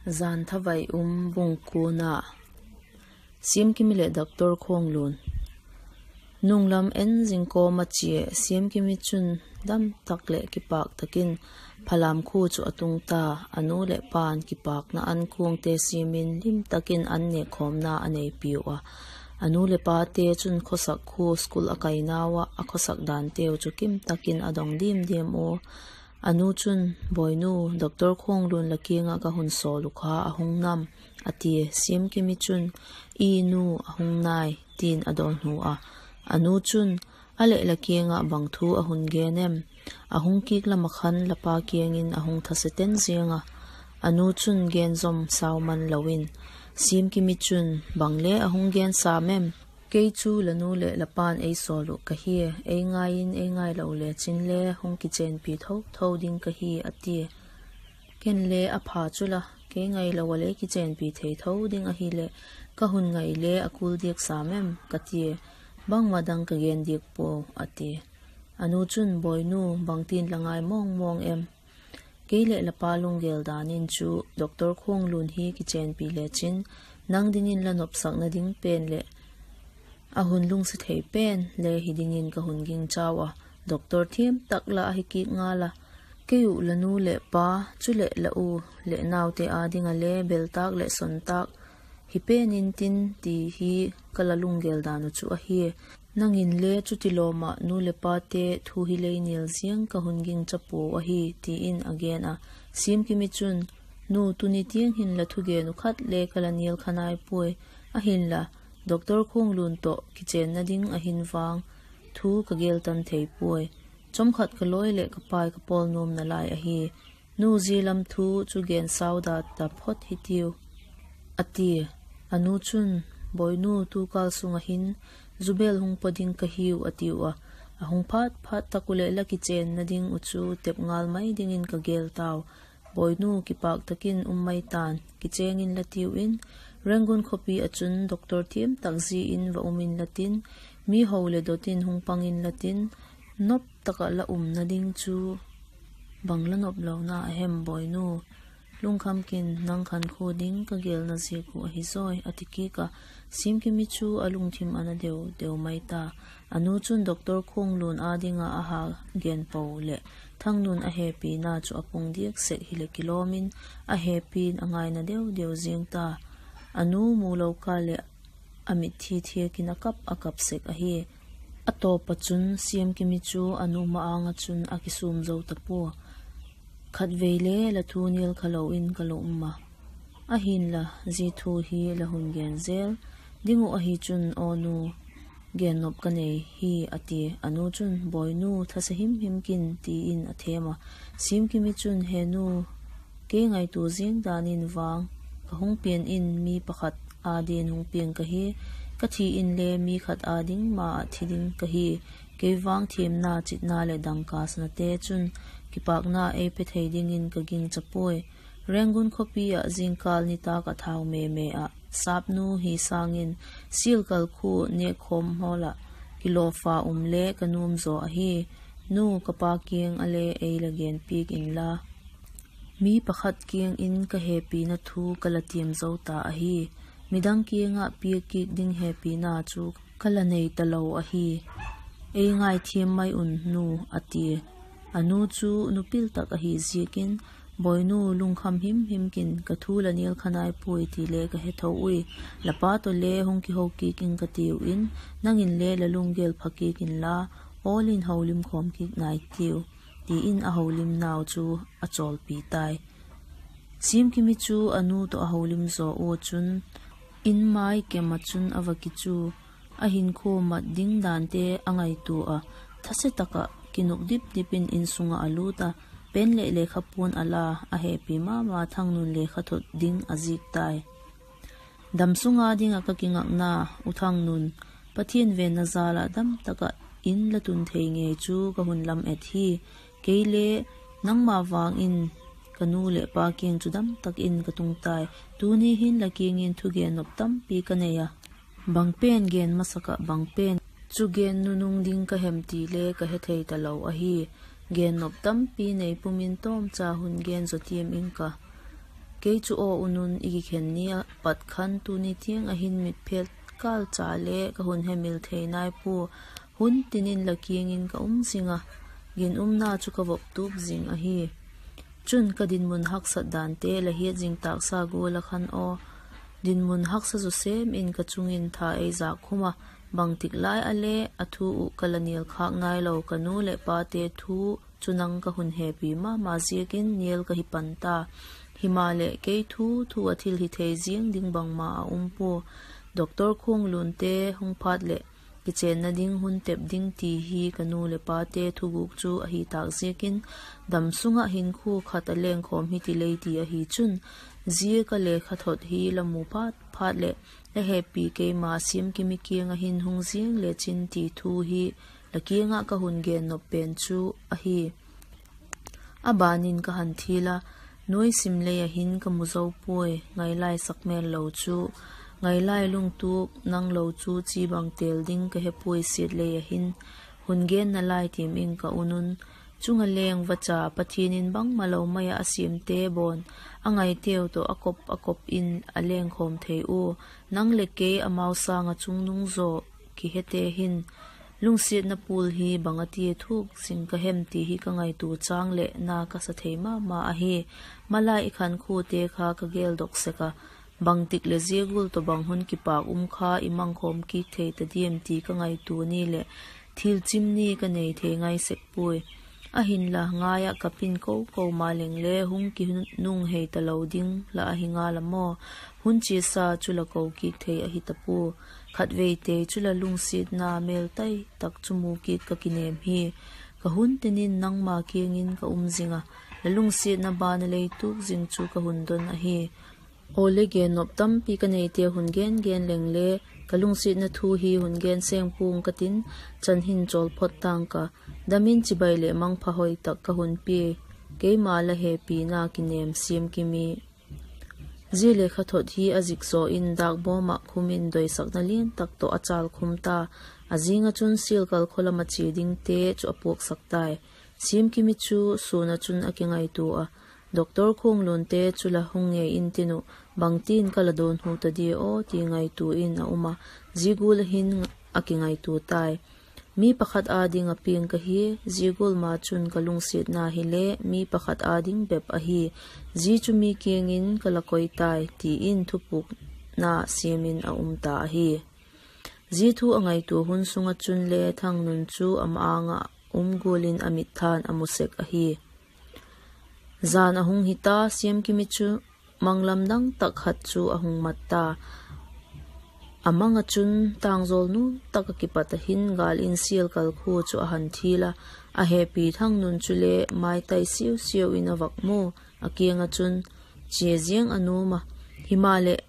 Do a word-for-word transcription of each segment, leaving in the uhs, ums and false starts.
Jan thavai um bung kuana. Siamkimi leh Doctor Khuanglun. Nunglam en zing kawm a chia Siamkimi chun dam tak leh kipâk tak in Phalam khua chu a tung ta. A nu leh pa'n kipâkna an kuangte siam in lim tak in an nêkkhawmna a neipiu a. A nu leh pate chun khawsak khua school a kainau ah a khawsak danteu chu kim tak in a dong diam diam ua. A nu chun, Bawinu, Doctor Khuanglun la kiang ah ka hun sawl uh kha, a hung nam? a tia. Siamkimi chun, I nu, a hung nai, ti'n a dawnhu a. A nu chun, A leh la kiang ah bang thu a hun gen em? A hung kik lam ah khan la pa kiang in a hung thase ten ziang a. A nu chun gen zom sau man lo in, Siamkimi chun, Bang le a hung gen sam em? Kei chu la nu leh la pa'n ei sawl uh ka hia, ei ngai in ei ngailo le chin le hung kichenpi tho tho ding ka hi, a tia. Ken le a pha chu la, kei ngailo a le kichenpi thei tho ding ahileh, ka hun ngai le a kul diak sam em? ka tia. Bangma dang ka gen diak puau, a tia. A nu chun, Bawinu, bangtin la ngai mawng mawng em? Kei leh la pa lunggel dan in chu Doctor Khuanglun hi kichenpi le chin, nang dingin la nopsakna ding pen leh a hun lungsiat thei pen le hi dingin ka hun gingchau a, doctor thiam tak la ahi kik ngal a. Kei uh la nu leh pa, chuleh la u leh naute â ding ah le beltâk leh sontâk hi pen intin ti hi ka la lunggel dan uh chu ahi. Nang in le chutilawm ah nu leh pate thu hi lei nial ziang ka hun gingcha puau ahi, ti in a gen a. Siamkimi chun, Nu, tuni tiang hin la thugen uh khat le ka la nial kha nai puai. Ahinla, Doctor Khuanglun tawh kichenna ding ahin vang thu ka gel tan thei puai. Chomkhat ka lawi leh ka pai ka pawl nuam nalai ahi. Nu, zia lam thu chu gen sau da ta phot hitiu, a tia. A nu chun, Bawinu, tukâl sung ah hin zubêl hung paw ding ka hiu, a tiu a. A hung phat phat tak uh leh la kichenna ding uh chu tep ngal mai dingin ka gel tau. Bawinu, kipâk tak in um mai ta'n, kichêng inla tiu in, Rangoon khawpi ah chun doctor thiam tak zia in va um inla tin, mi ho leh dot in hung pang inla tin, nop tak ah la umna ding chu bang la noplona a hem, Bawinu? Lungkham kin, nang khankhua ding ka gelna ziak uh ahi zawi, a ti kik a. Siamkimi chu a lungthim a na deu deu mai ta. A nu chun Doctor Khuanglun â ding ah a ha gen po leh Thangnun a hepina chu a pung diak sek hileh kilawm in, a hepi'n a ngaina deu deu ziang ta. A nu mu lo kâl leh a mitthi thiak in a kap a kap sek ahi. A tawp ah chun Siamkimi chu a nu ma-âng ah chun a kisûm zo ta pua. Khatvei le la thu nial kha lo in ka la um a, ahinla zia thu hi la hun gen zel ding uh ahi chun, aw nu, gen nop ka nei hi, a tia. A nu chun, Bawinu, thase him him kin, ti in a thêm a. Siamkimi chun, He nu, kei ngaitua ziang dan in vang ka hung pian in mi pakhat â dingin hung piang ka hi. Ka thi inle mi khat â ding ma ah thi ding ka hi. Kei vang thiamna, chitna leh dangka sanate chun kipâkna ei pe thei dingin ka gingcha puai. Rangoon khawpi ah zingkâl nitâk ah thau me me ah sâpnu hi sâng in, Sialkal khua nêkkhawm hawl ah kilawfa um le ka nuam zaw ahi. Nu, ka pa kiang ah le ei la genpiak inla, mi pakhat kiang in ka hepina thu ka la tiam zo ta ahi. Midang kiang ah piak kik ding hepina chu ka la nei talo ahi. Ei ngaithiam mai un nu, a tia. A nu chu nupil tak ahi ziakin, Bawinu, lungkham him him kin, ka thu la nial kha nai puai ti le ka he tho ui. La pa tawh le hung kiho kik ing ka tiu in, nang in le la lunggel pha kik inla, awl in holim khawm kik nai tiu, ti in a holimnau chu a chawlpi tai. Siamkimi chu a nu tawh a holim zaw ua chun, in mai kem ah chun a va kichu, a hinkhua mat ding dante a ngaitua a, thase tak ah kinuk dip dip in in sung ah a lût a, pen leh lekha puan a la, a hepi ma ma Thangnun lekha thot ding a zik tai. Damsung â ding ah ka kingakna, U Thangnun, Pathian venna jal ah dam tak ah in la tun thei ngei chu ka hun lam et hi. Kei le nangma vang in ka nu leh pa kiang chu dam tak in ka tung tai. Tuni hin la kiang in thugen nop tampi ka nei a, bang pen gen masak ah bang pen chu gen nunung ding ka hem ti le ka he thei talo ahi. Gen nop tampi nei pum in tawmcha hun gen zaw tiam ing ka. Kei chu aw un un i kikhen ni ah pat khan tuni tiang ah hin mitphet kâl cha le ka hun hemil thei nai pua. Hun tin in la kiang in ka um zing a, ginumna chu ka vop tup zing ahi. Chun ka dinmun haksat dante la hiat zing tâksa gual ah khan aw, dinmun haksa zaw sêm in ka chung in tha ei zâk khum a, bangtik lai ah le a thu uh ka la nial khâk nailo ka nu leh pate thu chu nang ka hun hepi ma ma ziakin nial ka hi pan ta. Himaleh kei thu thu ah thil hi thei ziang ding bangma a um pua. Doctor Khuanglunte hung phat leh kichênna ding hun tep ding ti hi ka nu leh pate thuguk chu ahi tâk ziakin, dam sung ah hinkhua khat a lengkhawm hi ti lei ti ahi chun, zia ka lekhathot hi la mu phat phat leh la hepi keima Siamkimi kiang ah hin hung ziang le chin ti thu hi la kiang ah ka hun gen nop pen chu ahi. A ban in ka han thil a, nuai sim lei ah hin ka mu zo puai, ngailai sak mêl lo chu, ngailai lungtuak nang lo chu chi bang têl ding ka he puai siat lei ah hin, hun genna lai tiam in ka un un. Chung ah leng vacha Pathian in bangmalo mai ah a siamte bawn, a ngaiteu tawh a kop a kop in a lengkhawm thei ua, nang leh kei amau sâng ah chungnung zaw kihete hin, lungsiatna pul hi bang a tia thuak zing ka hem ti hi ka ngaitua châng leh na ka sa thei ma ma ahi. Malai i khankhuate kha ka geldok sek a, bangtik leh zia gual tawhbang hun kipâk um kha i mangkhawm kit thei ta diam ti ka ngaitua ni leh thil chim ni ka nei thei ngai sek puai. Ahinla ngai ah ka pin ko ko ma leng le hung kinung hei talo ding la ahi ngal a maw. Hun chiasa chu la ko kit thei ahi ta pua. Khatveite chu la lungsiatna mêl tai tak chu mu kit ka kinêm hi. Ka hun tin in nangma kiang in ka um zing a, la lungsiatna ban a lei tuak zing chu ka hun don ahi. Aw le, gen nop tampi ka neite hun gen gen leng le, ka lungsiatna thu hi hun gen seng pua'ng ka tin, chan hin chawl phot ta'ng ka. Dam in chibai leh mangpha hoi tak ka hun pia, keima la hepina kinêm Siamkimi. Zia lekhathot hi a zik zaw in dâkbawm ah khum in doisakna lian tak tawh a châlkhum ta. A zing ah chun Sialkal khaw lam ah chia dingte chu a puaksak tai. Siamkimi chu sûn ah chun a kingaitua a, Doctor Khuanglunte chu la hung ngei intin uh, bangtin ka la dawnhu ta dia aw ti ngaitua in a um a, zia gual ah hin a kingaitua tai. Mi pakhat â ding ah piang ka hi, zia gual ma chun ka lungsiatna hile mi pakhat â ding bep ahi, zia chu mi kiang in ka la koi tai, ti in thupukna siam in a um ta ahi. Zia thu a ngaitua hun sung ah chun le Thangnun chu a ma-âng ah um gual in a mittha'n a mu sek ahi. Jan a hung hi ta, Siamkimi chu mang lamdang tak khat chu a hung mat ta. A mang ah chun tângzawl nuam tak ah kipat ah hin gâl in Sialkal khua chu a han thil a, a hepi Thangnun chule maitai siau siau in a vak mu. A kiang ah chun, chia ziang a nuam a, himaleh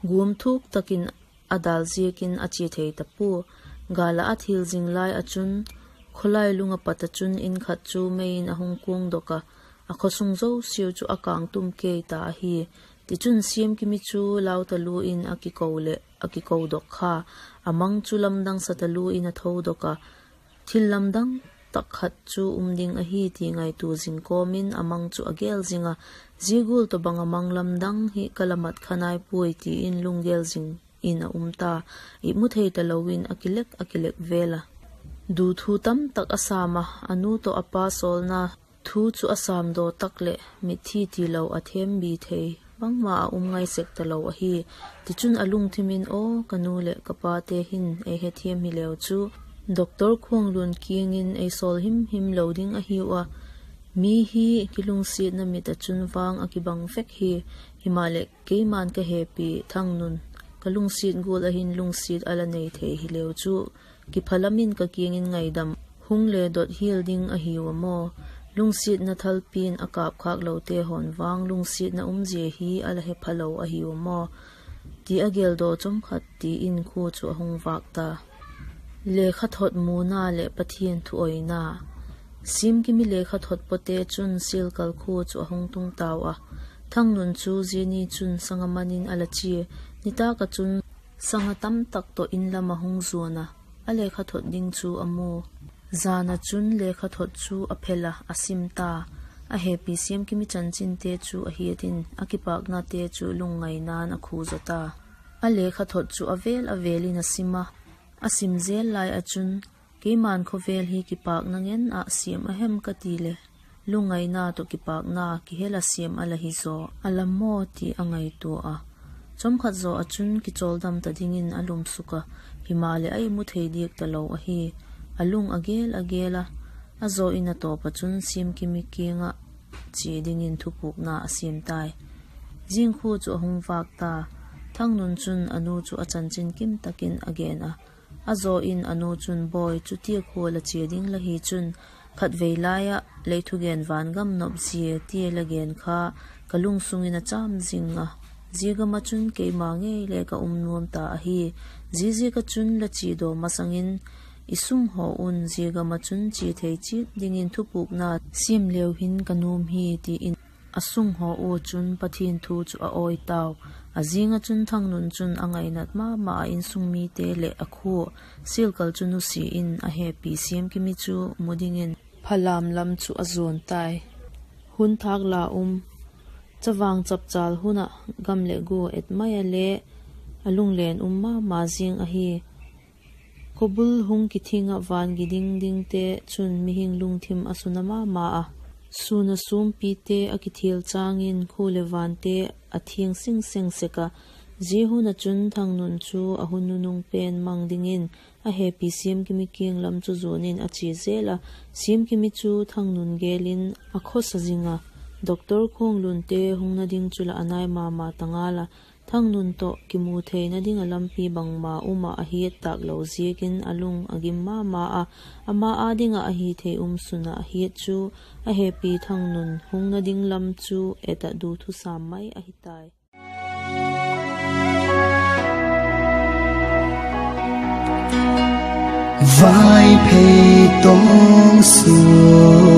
guam thuk tak in a dâl ziakin a chia thei ta pua. Gâl ah a thil zing lai ah chun, khawlai lung ah pat ah chun in khat chu mei in a hung kuangdok a, a khawsung zosiau chu a kângtum kei ta ahi. Tichun, Siamkimi chu lau talu in a kiko leh a kikodok kha, a mang chu lamdang sa talu in a thodok a, thil lamdang tak khat chu um ding ahi ti ngaitua zing kawm in a mang chu a gel zing a, zia gual tawhbang a mang lamdang hi ka la mat kha nai puai, ti in lunggel zing in a um ta. I mu thei talo in a kilek a kilek vel a, du thu tamtak a sâm a, a nu tawh a pa sawlna thu chu a sâmdaw tak leh mitthi tilo a thembi thei bangma a um ngai sek talo ahi. Tichun, a lungthim in, aw ka nu leh ka pate hin ei hethiam hileu chu, Doctor Khuanglun kiang in ei sawl him him lo ding ahiu a, mi hi kilungsiatna mit ah chun vang a kibang vek hi. Himaleh, keima'n ka hepi Thangnun, ka lungsiat gual ah hin lungsiat a la nei thei hileu chu, kipha lam in ka kiang in ngaidam hung le dot hial ding ahiu a maw. Lungsiatna thalpi'n a kâpkhâk lote haw'n vang lungsiatna umzia hi a la he phalo ahiu a maw, ti a geldaw chawm khat ti in khua chu a hung vâk ta. Lekhathot muna leh Pathian thu oina. Siamkimi lekhathot pawte chun Sialkal khua chu a hung tung tau a. Thangnun chu zia ni chun sanga man in a la chia. Nitâk ah chun sanga tamtak tawh in lam a hung zuan a, a lekhathot ding chu a mu. Jan ah chun lekhathot chu a phel a, a sim ta. A hepi Siamkimi chanchinte chu a hiat in a kipâknate chu lungngaina'n a khu zaw ta. A lekhathot chu a vêl a vêl in a sim a, a sim zel lai ah chun, Keima'n khawvel hi kipâkna ngen ah siam a hem ka ti leh, lungngaina tawh kipâkna kihel a siam a la hi zaw a la maw ti a ngaitua a. Chawmkhat zaw ah chun kichawldam ta dingin a lumsuk a, himaleh a imu thei diak talo ahi. A lung a gêl a gêl a, a zaw in a tawp ah chun Siamkimi kiang ah chia dingin thupukna a siam tai. Zingkhua chu a hung vâk ta. Thangnun chun a nu chu a chanchin kim tak in a gen a. A zaw in a nu chun, Bawi, chutia khua la chia ding la hi chun, khatvei lai ah lei thugen van gam nop zia tia la gen kha ka lungsung in a châm zing a. Zia gam ah chun keima ngei le ka um nuam ta ahi. Ziaziak ah chun la chia daw masang in i sunghaw un zia gam ah chun chia thei chiat dingin thupukna siam leu hin ka nuam hi, ti in a sunghaw ua chun Pathian thu chu a awi tau. A zing ah chun Thangnun chun a ngainat ma ma ah insung mite leh a khua Sialkal chu nusia in a hepi Siamkimi chu mu dingin Phalam lam chu a zuan tai. Hun thâk la um, chavang chapchâl hun ah gam leh gua et mai a le a lunglen um ma ma zing ahi. Khawbul hung kithing ah van gi ding dingte chun mihing lungthim a suna ma ma a. Sûn a sûmpite a kithial châng in khua leh vante a thiang sing seng sek a. Zia hun ah chun Thangnun chu a hun nunung pen mang dingin a hepi Siamkimi kiang lam chu zuan in a chia zel a. Siamkimi chu Thangnun gêl in a khawsa zing a, Doctor Khuanglunte hungna ding chu lah a nai ma ma ta ngal a. Thangnun tawh kimu theina ding ah lampi bangma um ah a hiat tâk lo ziakin a lung a gim ma ma a. Ama â ding ah a hithei um sun ah a hiat chu a hepi Thangnun hungna ding lam chu et ah du thusam mai ahi tai. Vaiphei tawngsua